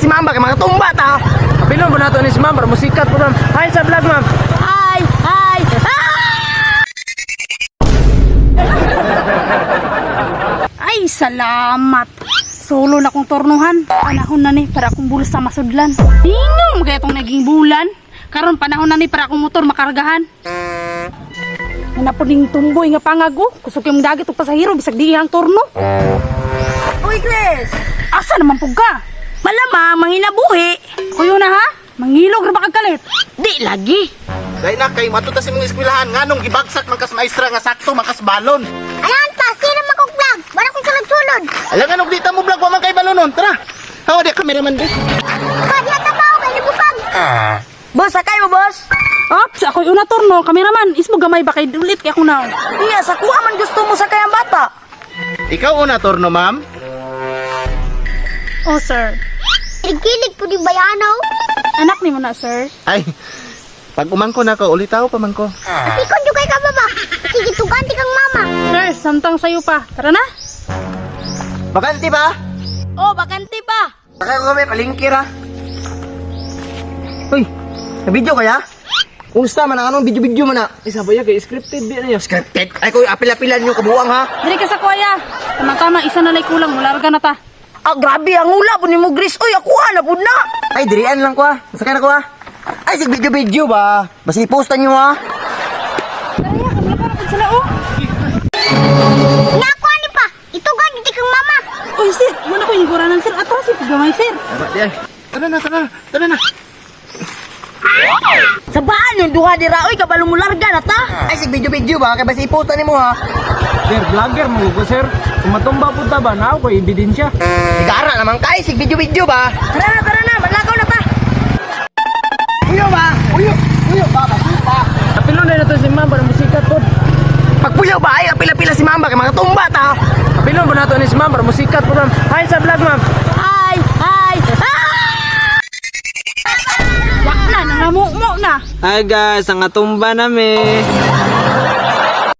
si ma'am ba kay mga tumba ta. Apilon po nato ni si ma'am para musikat po, ma'am. Hi sa vlog, ma'am. Hi! Hi! Ah! Ay, salamat. Solo na kong tornuhan. Panahon na ni para akong bulsa masudlan. Ingong kaya itong naging bulan. Karon panahon na ni para akong motor makargahan. Ano po ning tumboy nga pangago. Kusog yung dagit og pasahero bisag di ang torno. Uy, Chris! Asa naman pug ka? Malamang, manginabuhi. Kuyo na ha? Mangilog ra ba kag kalit? Di lagi. Dahil na kay mato ta sa imong eskwelahan nganong gibagsak man kas maestra nga sakto man kas balon. Ayan ta, sino man kong vlog? Wala kong sulod-sulod. Alam nga di ta mo vlog wa man kay balonon. Tara. Hawa di cameraman di. Kaya ta pa ako kay libukag. Boss, sakay mo, boss. Ops, ako'y una torno. Kameraman, ismo gamay ba kay ulit kay akong naon. Iya, sa kuha man gusto mo sakay ang bata. Ikaw una torno, ma'am. Oh, sir. Kilig po di bayanaw. Anak ni mo na, sir. Ay. Pag umangko na ko, ulitaw pa man ko. Atikon jud kay ka baba. Sige, tuganti kang mama. Sir, samtang sayo pa. Tara na. Bakante ba? Oh, bakante pa. Sakay ko kami palingkir ha. Uy, na-video kaya? Unsa man ang anong video-video man na? Isa ba ya kay scripted di na ya. Scripted. Ay ko apil-apilan yung kabuang ha. Diri ka sa kuya. Tama-tama, isa na lay kulang. Mularga na ta. Ah, grabe, ang ula po ni mo, Chris. Uy, ako na po na. Ay dirian lang ko ha. Sakay na ko ha. Ay sig video-video ba? Basta i-post niyo ha. Tara ya, kamula pa na sila, oh. Nakuha ni pa. Itugan jud kang mama. Uy, sir. Muna ko iniguranan, sir. Atras, si gamay, sir. Tara di ay. Tara na, tara. Tara na. Sabaan yung duha dira, uy, kabalo mo larga na ta. Ay sig video-video ba? Kay basta i-post nimo ha. Sir, vlogger mo ko, sir. Kung matumba po ta ba, nao ko ebidensya. Igara naman kay sig video-video ba? Tara na, malakaw na ta. Uyo ba? Uyo, uyo ba? Ba. Apilon na nato si ma'am para musikat po. Pagpuyo ba ay apil-apila si ma'am ba kay mga tumba ta. Apilon po nato ni si ma'am para musikat po, ma'am. Hi sa vlog, ma'am. Hi! Hi! Ah! Wak na, nangamumo na. Hi guys, ang atumba nami.